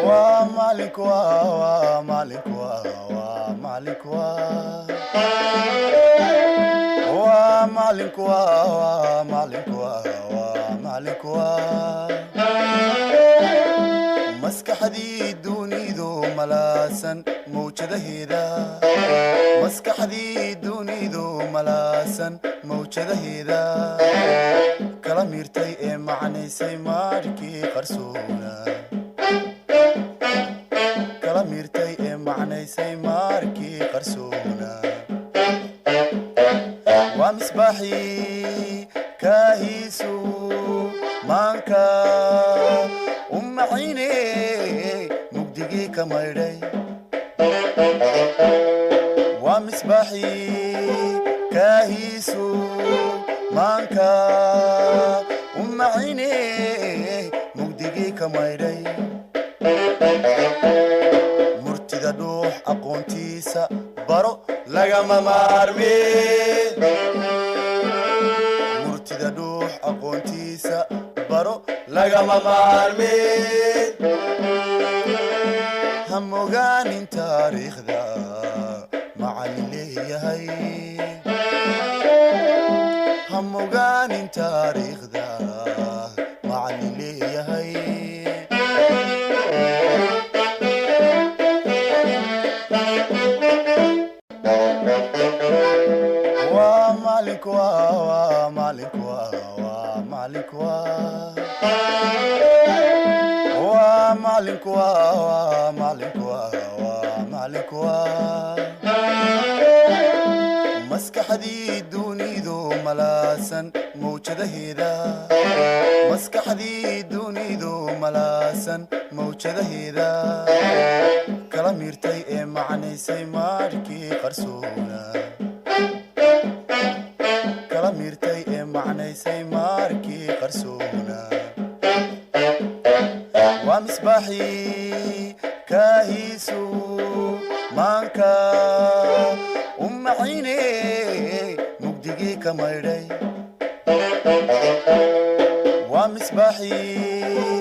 Waa macalinku, waa macalinku, waa macalinku, waa macalinku, waa macalinku, waa macalinku. Maskaxdii dunidu malaasan mawjadaheeda, maskaxdii dunidu malaasan mawjadaheeda, kala miirtay ee macnaysay maarkii qarsoona, kala miirtay ee macnaysay maarkii qarsoona. Waa misbaaxii kaahiisu maanka u macine, mugdigii ka maydhay. Waa misbaaxii kaahiisu maanka u macine, mugdigii ka maydhay. Murtida dhuux aqoontiisa baro, lagama maarme. Murtida dhuux aqoontiisa baro, lagama maarme. Ha mogaanin taariikhda macallin leeyahay, ha mogaanin taariikhda macallin leeyahay. Waa macallinku, waa macallinku, waa macallinku, waa macallinku, waa macallinku, waa macallinku. Maskaxdii dunidu malaasan mawjadaheeda, maskaxdii dunidu malaasan mawjadaheeda, kala miirtay ee macnaysay maarkii qarsoona, kala miirtay ee macnaysay maarkii qarsoona. Waa misbaaxii kaahiisu maanka u macine, mugdigii ka maydhay. Waa misbaaxii